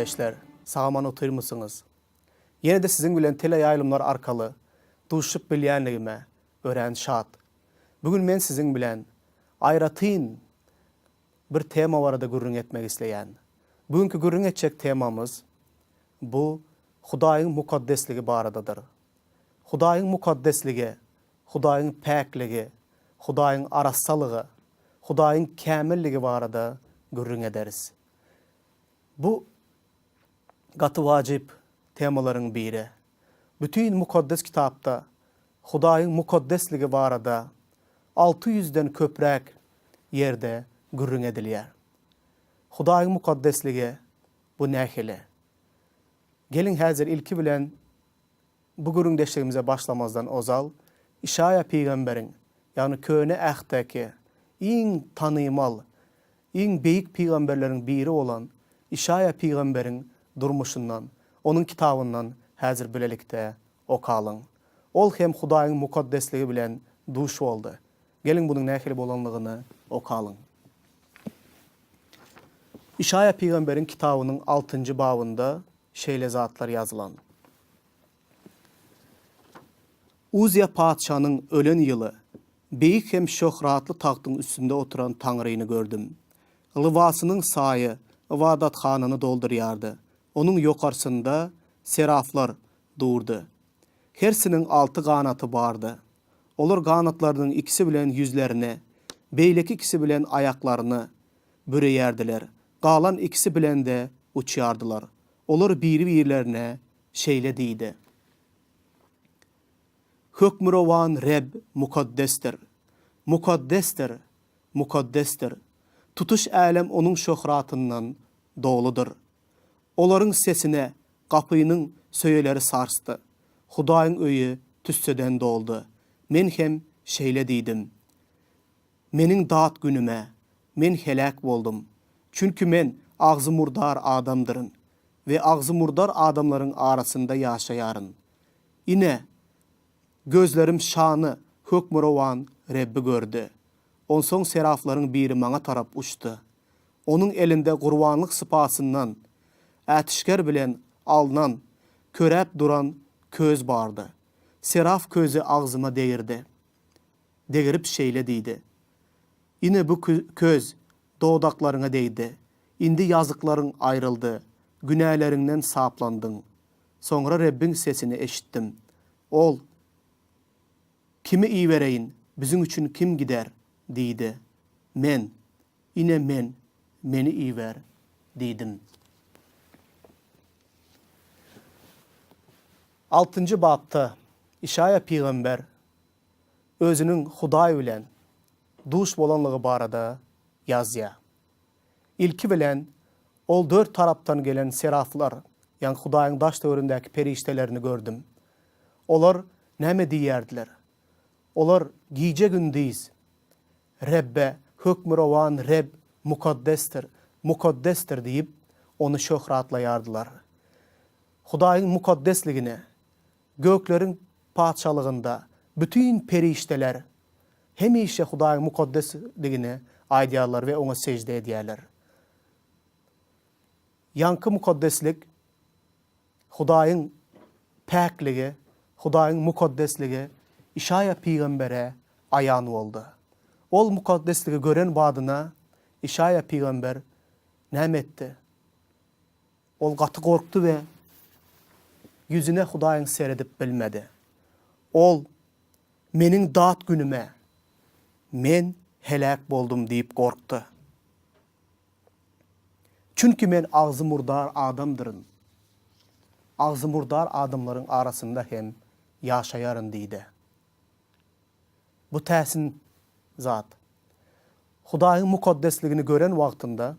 Kärdeşler, sag-aman otyrmysyňyz? Ýene-de siziň bilen teleýaýlymlar arkaly duşuşyp bilýänligime örän şat. Bu gün men siziň bilen aýratyn bir tema barada gürrüň etmek isleýän. Bu günki gürrüň etjek temamyz bu Hudaýyň mukaddesligi baradadyr. Hudaýyň mukaddesligi, Hudaýyň päkligi, Hudaýyň arassalygy, Hudaýyň kämilligi barada gürrüň ederis. Bu gaty wajyp temalaryň biri. Bütin Mukaddes Kitapda Hudaýyň mukaddesligi barada 600-den köpräk ýerde gürrüň edilýär. Hudaýyň mukaddesligi bu nähili? Geliň häzir ilki bilen bu gürrüňdeşligimize başlamazdan ozal Işaýa pygamberiň, ýagny Köne Ähtdäki iň tanymal, iň beýik pygamberleriň biri bolan Işaýa pygamberiň durmuşyndan, onuň kitabyndan häzir bilelikde okalyň. Ol hem Hudaýyň mukaddesligi bilen duş boldy. Geliň bunuň nähili bolanlygyny okalyň. Işaýa pygamberiň kitabynyň altynjy babynda şeýle zatlar ýazylan. Uziýa patyşanyň ölen ýyly beýik hem şöhratly tagtyň üstünde oturan Taňryny gördüm. Lybasynyň saýy ybadathanany doldurýardy, onuň ýokarsynda seraflar durdy. Hersiniň alty ganaty bardy. Olar ganatlarynyň ikisi bilen ýüzlerini, beýleki ikisi bilen aýaklaryny büreýärdiler, galan ikisi bilen-de uçýardylar. Olar biri-birlerine şeýle diýdi, Hökmürowan Reb mukaddesdir! Mukaddesdir! Mukaddesdir! Tutuş älem Onuň şöhratyndan doludyr. Olaryň sesine gapynyň söýeleri sarsdy. Hudaýyň öýi tüsseden doldy. Men hem şeýle diýdim, Meniň dat günüme, men heläk boldum. Çünki men agzy murdar adamdyryn we agzy murdar adamlaryň arasynda ýaşaýaryn. Ine, gözlerim şany Hökmürowan Rebbi gördi. Onsoň seraflaryň biri maňa tarap uçdy. Onuň elinde gurbanlyk sypasyndan ätişger bilen alnan, köräp duran köz bardy. Seraf közi agzyma degirdi. Degirip şeýle diýdi, Ine bu köz dodaklaryňa degdi. Indi ýazyklaryň aýryldy, günäleriňden saplandyň. Soňra Rebbiň sesini eşitdim. Ol, Kimi ibereýin, biziň üçin kim gider? diýdi. Men, Ine men, meni iber diýdim. Altynjy bapda Işaýa pygamber özüniň Hudaý bilen duş bolanlygy barada ýazýar. Ilki bilen, ol dört tarapdan gelen seraflar, ýagny Hudaýyň daş-töweregindäki perişdelerini gördüm. Olar näme diýýärdiler? Olar gije-gündiz Rebbe, Hökmürowan Reb mukaddesdir, mukaddesdir diýip, Ony şöhratlaýardylar. Hudaýyň mukaddesligine gökleriň Patyşalygynda bütin perişdeler hemişe Hudaýyň mukaddesligini aýdýarlar we Oňa sežde edýärler. Ýaňky mukaddeslik Hudaýyň päkligi, Hudaýyň mukaddesligi Işaýa pygambere aýan boldy. Ol mukaddesligi gören badyna Işaýa pygamber näme etdi? Ol gaty gorkdy we ýüzüne Hudaýyň seredip bilmedi. Ol, Meniň dat günüme! Men heläk boldum diýip gorkdy. Çünki men agzy murdar adamdyryn. Agzy murdar adamlaryň arasynda hem ýaşaýaryn diýdi. Bu täsin zat. Hudaýyň mukaddesligini gören wagtynda,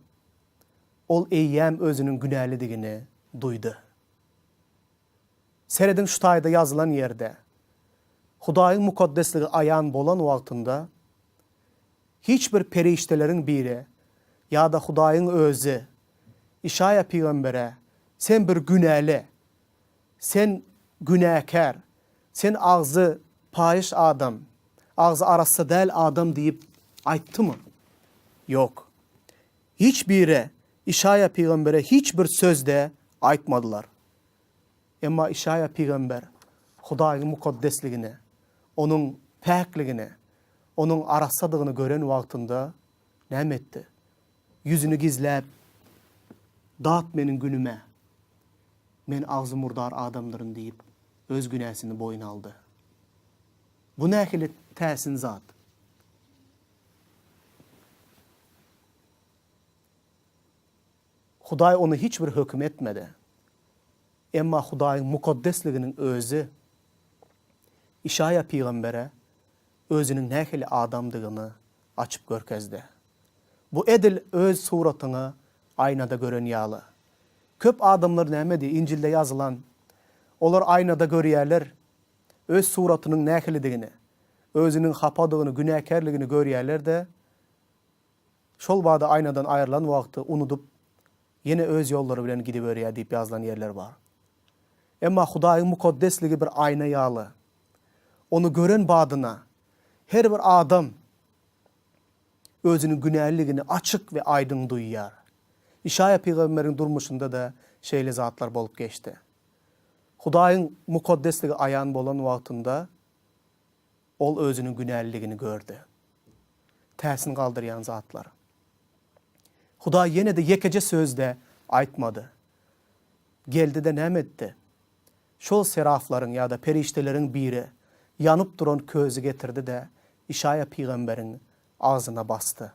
ol eýýäm özüniň günälidigini duýdy. Serediň şu taýda ýazylan ýerde, Hudaýyň mukaddesligi aýan bolan wagtynda, Hiç bir perişdeleriň biri ýa-da Hudaýyň Özi Işaýa pygambere, Sen bir günäli, sen günäkär, sen agzy paýyş adam, agzy arassa däl adam diýip aýtdymy? Ýok. Hiç biri Işaýa pygambere hiç bir söz-de. aýtmadylar. Emma Işaýa pygamber Hudaýyň mukaddesligini, Onuň päkligini, Onuň arassadygyny gören wagtynda näme etdi? Ýüzüni gizläp, Dat meniň günüme! Men agzy murdar adamdyryn diýip, öz günäsini boýun aldy. Bu nähili täsin zat? Hudaý ony hiç bir höküm etmedi. Emma Hudaýyň mukaddesliginiň özi Işaýa pygambere özüniň nähili adamdygyny açyp görkezdi. Bu edil öz suratyňy aýnada gören ýaly. Köp adamlar näme diýýär, Injilde ýazylan, olar aýnada görýärler, öz suratynyň nähilidigini, özüniň hapadygyny, günäkärligini görýärler-de, şol bada aýnadan aýrylan wagty unudyp, ýene öz ýollary bilen gidiberýär diýip ýazylan ýerler bar. Emma Hudaýyň mukaddesligi bir aýna ýaly. Ony gören badyna her bir adam özüniň günäliligini açyk we aýdyň duýýar. Işaýa pygamberiň durmuşynda-da şeýle zatlar bolup geçdi. Hudaýyň mukaddesligi aýan bolan wagtynda ol özüniň günäliligini gördi. Täsin galdyrýan zatlar. Hudaý ýene-de ýekeje söz-de aýtmady. Geldi-de näme etdi? Şol seraflaryň ýa-da perişdeleriň biri ýanyp duran közi getirdi-de, Işaýa pygamberiň agzyna basdy.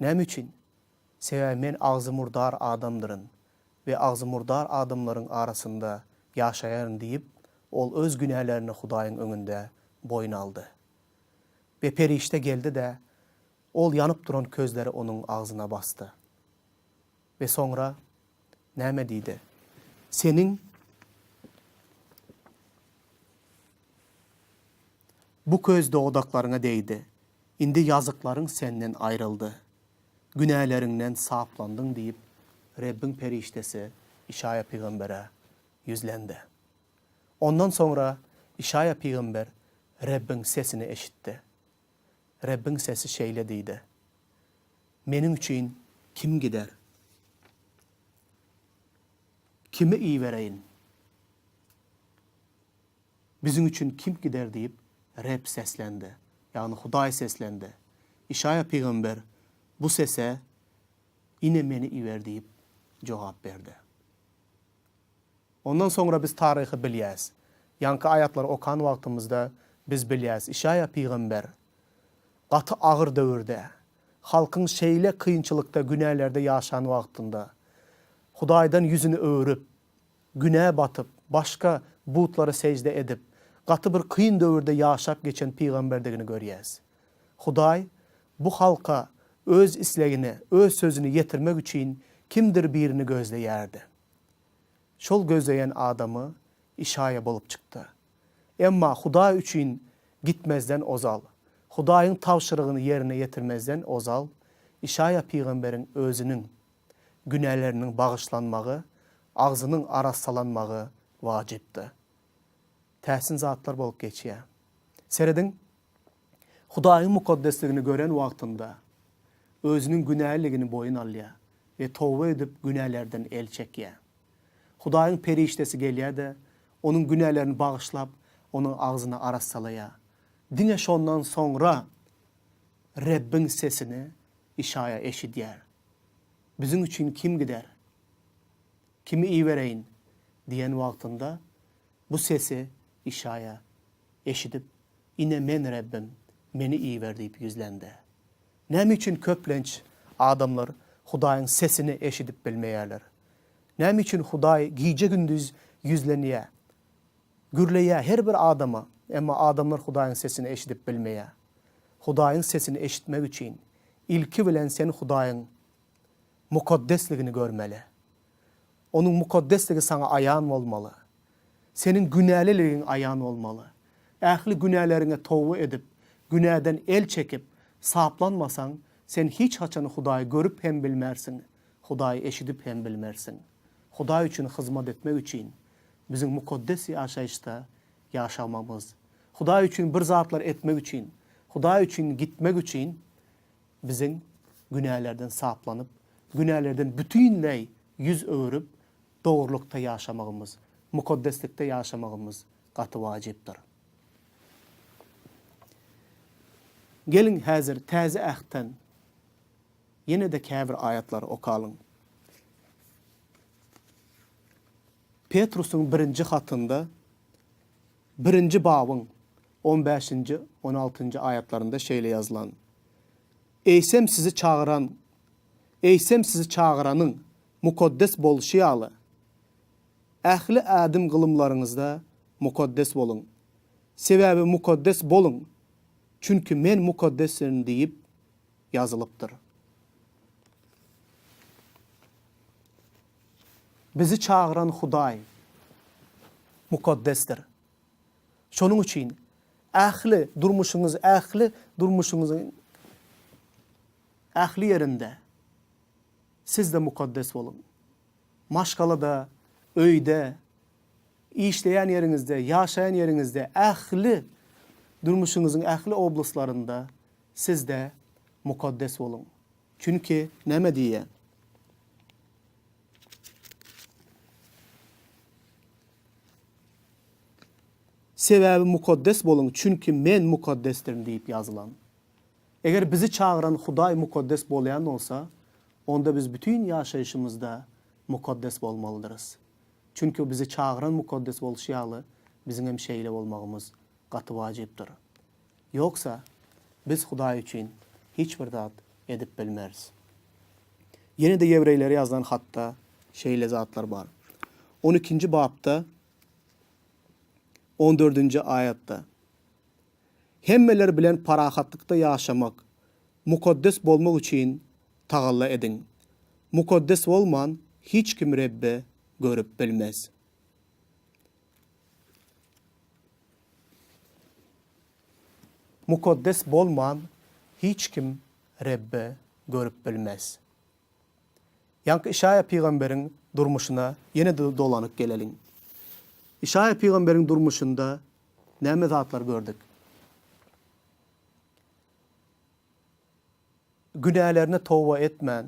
Näme üçin? Sebäbi men agzy murdar adamdyryn we agzy murdar adamlaryň arasynda ýaşaýaryn diýip, ol öz günälerini Hudaýyň öňünde boýun aldy. We perişde geldi-de, ol ýanyp duran közleri onuň agzyna basdy. We soňra näme diýdi? Seniň bu köz dodaklaryňa degdi, indi ýazyklaryň senden aýryldy, günäleriňden saplandyň diýip, Rebbiň perişdesi Işaýa pygambere ýüzlendi. Ondan soňra Işaýa pygamber Rebbiň sesini eşitdi. Rebbiň sesi şeýle diýdi, Meniň üçin kim gider? Kimi ibereýin? Biziň üçin kim gider diýip, Reb seslendi, ýagny Hudaý seslendi. Işaýa pygamber bu sese, Ine meni iber diýip jogap berdi. Ondan soňra biz taryhy bilýäs. Ýaňky aýatlary okan wagtymyzda biz bilýäs, Işaýa pygamber gaty agyr döwürde, halkyň şeýle kynçylykda, günälerde ýaşan wagtynda, Hudaýdan ýüzüni öwrüp, günä batyp, başga butlara sežde edip, gaty bir kyn döwürde ýaşap geçen pygamberdigini görýäs. Hudaý bu halka Öz islegini, Öz sözüni ýetirmek üçin kimdir birini gözleýärdi. Şol gözleýän adamy Işaýa bolup çykdy. Emma Hudaý üçin gitmezden ozal, Hudaýyň tabşyrygyny ýerine ýetirmezden ozal, Işaýa pygamberiň özüniň günäleriniň bagyşlanmagy, agzynyň arassalanmagy wajypdy. Täsin zatlar bolup geçýär. Serediň, Hudaýyň mukaddesligini gören wagtynda, özüniň günäliligini boýun alýar we toba edip günälerden el çekýär. Hudaýyň perişdesi gelýär-de, onuň günälerini bagyşlap, onuň agzyny arassalaýar. Diňe şondan soňra Rebbiň sesini Işaýa eşidýär. Biziň üçin kim gider? Kimi ibereýin? diýen wagtynda, bu sesi Işaýa eşidip, Ine men, Rebbim, meni iber diýip ýüzlendi. Näme üçin köplenç adamlar Hudaýyň sesini eşidip bilmeýärler? Näme üçin Hudaý gije-gündiz ýüzlenýär, gürleýär her bir adama, emma adamlar Hudaýyň sesini eşidip bilmeýär? Hudaýyň sesini eşitmek üçin, ilki bilen sen Hudaýyň mukaddesligini görmeli. Onuň mukaddesligi saňa aýan bolmaly. Seniň günäliligiň aýan bolmaly. Ähli günäleriňe toba edip, günäden el çekip, saplanmasaň, sen hiç haçan Hudaýy görüp hem bilmersiň, Hudaýy eşidip hem bilmersiň. Hudaý üçin hyzmat etmek üçin biziň mukaddes ýaşaýyşda ýaşamagymyz, Hudaý üçin bir zatlar etmek üçin, Hudaý üçin gitmek üçin biziň günälerden saplanyp, günälerden bütinleý. ýüz öwürip, dogrulykda ýaşamagymyz, mukaddeslikde ýaşamagymyz gaty wajypdyr. Geliň, häzir Täze Ähtden ýene-de käbir aýatlary okalyň. Petrusyň birinji hatynda birinji babyň on bäşinji, on altynjy aýatlarynda şeýle ýazylan, Eýsem sizi çagyran, eýsem sizi çagyranyň mukaddes bolşy ýaly, ähli ädim-gylymlaryňyzda mukaddes boluň. Sebäbi mukaddes boluň, çünki Men mukaddesdirin diýip ýazylypdyr. Bizi çagyran Hudaý mukaddesdir. Şonuň üçin ähli durmuşyňyz, ähli durmuşyňyzyň ähli ýerinde siz-de mukaddes boluň. Maşgalada, öýde, işleýän ýeriňizde, ýaşaýan ýeriňizde, ähli durmuşyňyzyň ähli oblastlarynda siz-de mukaddes boluň. Çünki näme diýýär? Sebäbi mukaddes boluň, çünki Men mukaddesdirin diýip ýazylan. Eger bizi çagyran Hudaý mukaddes bolýan bolsa, onda biz bütin ýaşaýşymyzda mukaddes bolmalydyrys. Çünki bizi çagyran mukaddes bolşy ýaly, biziňem şeýle bolmagymyz gaty wajypdyr. Ýogsa, biz Hudaý üçin hiç bir zat edip bilmeris. Ýene-de ýewreýlere ýazylan hatda şeýle zatlar bar. On ikinji bapda, on dördünji aýatda, Hemmeler bilen parahatlykda ýaşamak, mukaddes bolmak üçin tagalla ediň. Mukaddes bolman hiç kim Rebbi görüp bilmez. Mukaddes bolman hiç kim Rebbi görüp bilmez. Ýaňky Işaýa pygamberiň durmuşyna ýene-de dolanyp geleliň. Işaýa pygamberiň durmuşynda näme zatlar gördük? Günälerine toba etmän,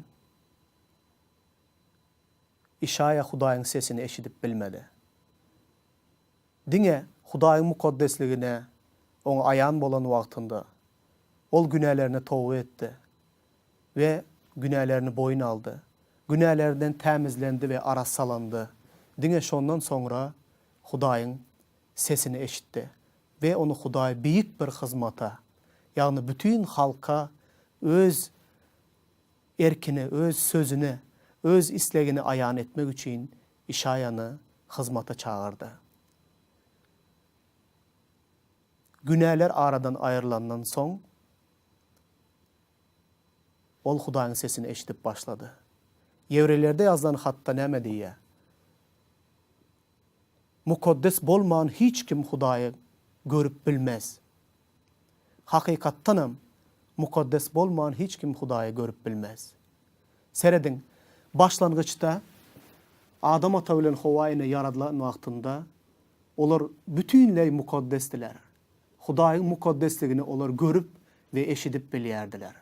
Işaýa Hudaýyň sesini eşidip bilmedi. Diňe Hudaýyň mukaddesligine oňa aýan bolan wagtynda, ol günälerine toba etdi we günälerini boýun aldy. Günälerinden tämizlendi we arassalandy. Diňe şondan soňra Hudaýyň sesini eşitdi we ony Hudaý beýik bir hyzmata, ýagny bütin halka Öz erkini, Öz sözüni, Öz islegini aýan etmek üçin Işaýany hyzmata çagyrdy. Günäler aradan aýrylandan soň, ol Hudaýyň sesini eşidip başlady. Ýewreýlerde ýazylan hatda näme diýýär? Mukaddes bolman hiç kim Hudaýy görüp bilmez. Hakykatdanam, mukaddes bolman hiç kim Hudaýy görüp bilmez. Serediň, başlangyçda Adam ata bilen Howa ene ýaradylan wagtynda olar bütinleý mukaddesdiler. Hudaýyň mukaddesligini olar görüp we eşidip bilýärdiler.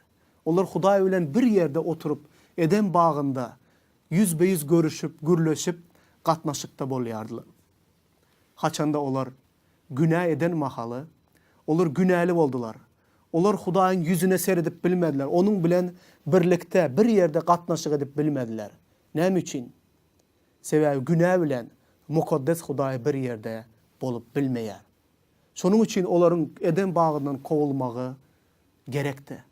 Olar Hudaý bilen bir ýerde oturyp, Edem bagynda ýüzbe-ýüz görüşip, gürleşip, gatnaşykda bolýardylar. Haçanda olar günä eden mahaly, olar günäli boldular. Olar Hudaýyň ýüzüne seredip bilmediler, Onuň bilen birlikde, bir ýerde gatnaşyk edip bilmediler. Näme üçin? Sebäbi günä bilen mukaddes Hudaý bir ýerde bolup bilmeýär. Şonuň üçin olaryň Eden bagyndan kowulmagy gerekdi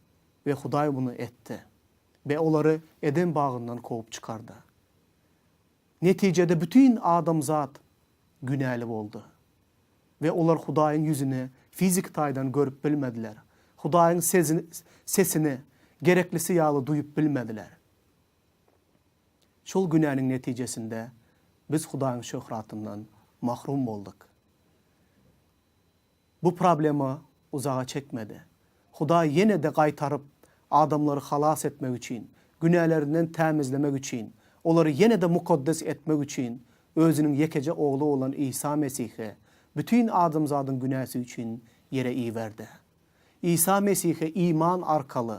we Hudaý muny etdi we olary Eden bagyndan kowup çykardy. Netijede bütin adamzat günäli boldy we olar Hudaýyň ýüzüni fiziki taýdan görüp bilmediler, Hudaýyň sesini gereklisi ýaly duýup bilmediler. Şol günäniň netijesinde biz Hudaýyň şöhratyndan mahrum bolduk. Bu problema uzaga çekmedi. Hudaý ýene-de gaýtaryp, adamlary halas etmek üçin, günälerinden tämizlemek üçin, olary ýene-de mukaddes etmek üçin Özüniň ýekeje Ogly bolan Isa Mesihi bütin adamzadyň günäsi üçin ýere iberdi. Isa Mesihe iman arkaly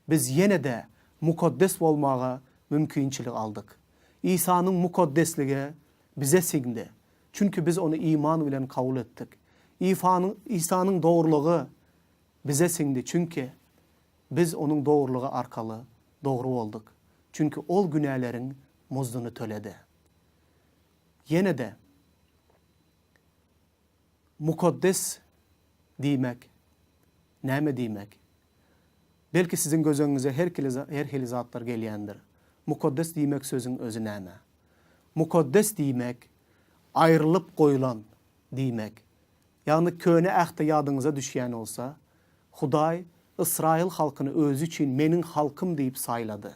biz ýene-de mukaddes bolmaga mümkinçilik aldyk. Isanyň mukaddesligi bize siňdi, çünki biz ony iman bilen kabul etdik. Ifanyň, Isanyň dogrulygy bize siňdi, çünki biz Onuň dogrulygy arkaly dogry bolduk, çünki Ol günäleriň muzduny töledi. Ýene-de, mukaddes diýmek näme diýmek? Belki siziň göz öňüňize her her hili zatlar gelýändir. Mukaddes diýmek sözüň özi näme? Mukaddes diýmek aýrylyp goýlan diýmek. Ýagny Köne Ähtde ýadyňyza düşýän bolsa, Hudaý ysraýyl halkyny özi üçin meniň halkym diýip saýlady.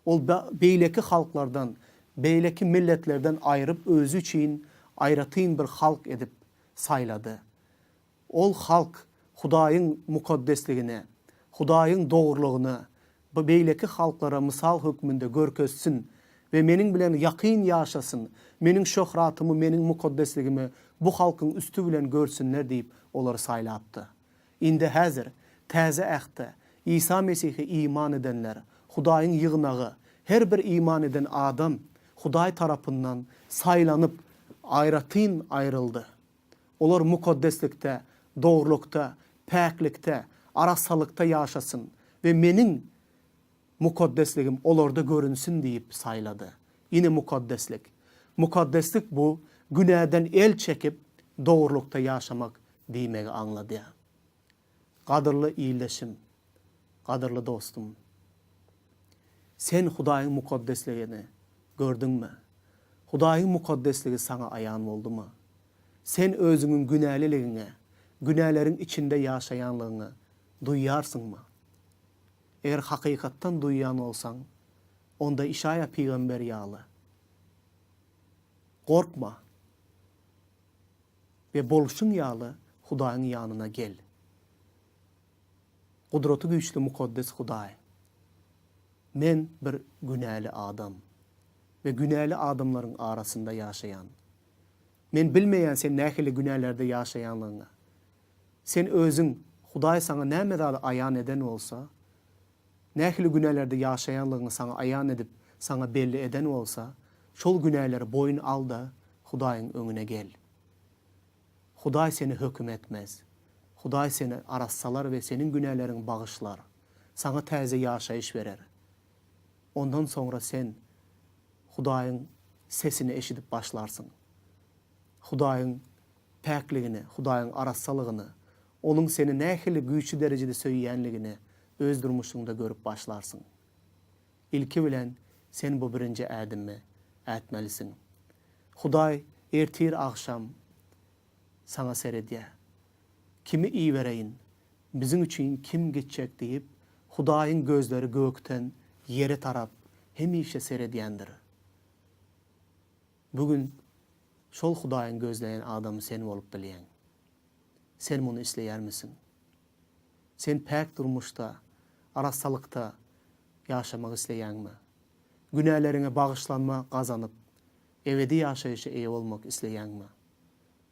Ol beýleki halklardan, beýleki milletlerden aýryp özi üçin aýratyn bir halk edip saýlady. Ol halk Hudaýyň mukaddesligini, Hudaýyň dogrulygyny beýleki halklara mysal hökmünde görkezsin we Meniň bilen ýakyn ýaşasyn, Meniň şöhratymy, Meniň mukaddesligimi bu halkyň üsti bilen görsünler diýip olary saýlapdy. Indi häzir, Täze Ähtde, Isa Mesihe iman edenler, Hudaýyň ýygnagy, her bir iman eden adam Hudaý tarapyndan saýlanyp, aýratyn aýryldy. Olar mukaddeslikde, dogrulykda, päklikde, arassalykda ýaşasyn we Meniň mukaddesligim olarda görünsin diýip saýlady. Ine mukaddeslik. Mukaddeslik bu, günäden el çekip, dogrulykda ýaşamak diýmegi aňladýar. Gadyrly ildeşim, gadyrly dostum! Sen Hudaýyň mukaddesligini gördüňmi? Hudaýyň mukaddesligi saňa aýan boldumy? Sen özüňiň günäliligiňi, günäleriň içinde ýaşaýanlygyňy duýýarsyňmy? Eger hakykatdan duýýan bolsaň, onda Işaýa pygamber ýaly, Gorkma we bolşuň ýaly Hudaýyň ýanyna gel. Gudraty güýçli mukaddes Hudaý, men bir günäli adam we günäli adamlaryň arasynda ýaşaýan. Men bilmeýän sen nähili günälerde ýaşaýanlygyňy. Sen özüň, Hudaý saňa näme zady aýan eden bolsa, nähili günälerde ýaşaýanlygyňy saňa aýan edip, saňa belli eden bolsa, şol günäleri boýun al-da, Hudaýyň öňüne gel. Hudaý seni höküm etmez. Hudaý seni arassalar we seniň günäleriňi bagyşlar. Saňa täze ýaşaýyş berer. Ondan soňra sen Hudaýyň sesini eşidip başlarsyň. Hudaýyň päkligini, Hudaýyň arassalygyny, Onuň seni nähili güýçli derejede söýýänligini öz durmuşyňda görüp başlarsyň. Ilki bilen sen bu birinji ädimi ätmelisiň. Hudaý ertir agşam saňa seredýär. Kimi ibereýin? Biziň üçin kim gitjek diýip, Hudaýyň gözleri gökden ýere tarap hemişe seredýändir. Bu gün şol Hudaýyň gözleýän adamy sen bolup bilýäň. Sen muny isleýärmisiň? Sen päk durmuşda, arassalykda ýaşamak isleýäňmi? Günäleriňe bagyşlanma gazanyp, ebedi ýaşaýşa eýe bolmak isleýäňmi?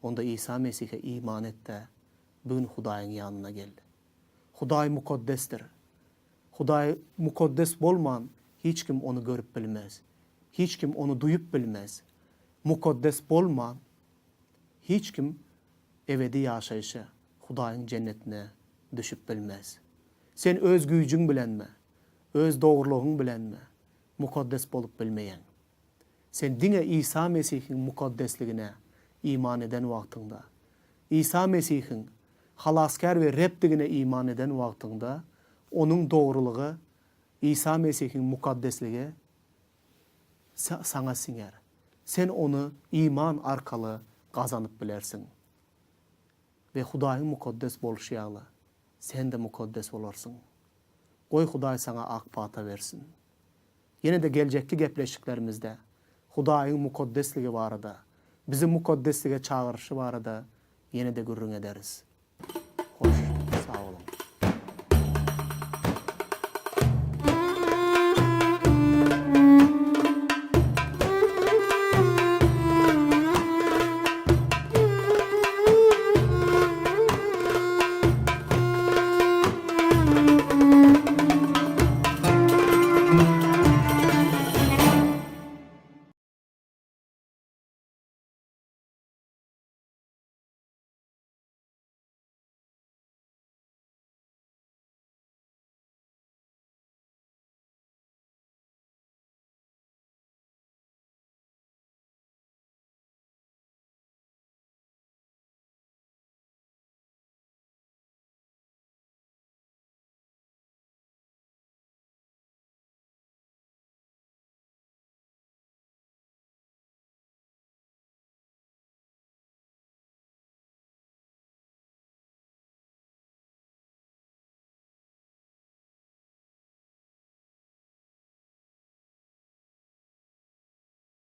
Onda Isa Mesihe iman et-de, bu gün Hudaýyň ýanyna gel. Hudaý mukaddesdir. Hudaý mukaddes bolman, hiç kim Ony görüp bilmez. Hiç kim Ony duýup bilmez. Mukaddes bolman, hiç kim ebedi ýaşaýşa, Hudaýyň jennetine düşüp bilmez. Sen öz güýjüň bilenmi, öz dogrulygyň bilenmi mukaddes bolup bilmeýäň. Sen diňe Isa Mesihiň mukaddesligine iman eden wagtyňda, Isa Mesihiň Halasgär we Rebdigine iman eden wagtyňda, Onuň dogrulygy, Isa Mesihiň mukaddesligi saňa siňer. Sen ony iman arkaly gazanyp bilersiň. We Hudaýyň mukaddes bolşy ýaly, sen-de mukaddes bolarsyň. Goý Hudaý saňa ak pata bersin. Ýene-de geljekki gepleşiklerimizde Hudaýyň mukaddesligi barada, bizi mukaddeslige çagyryşy barada ýene-de gürrüň ederis. Hoş, sag boluň!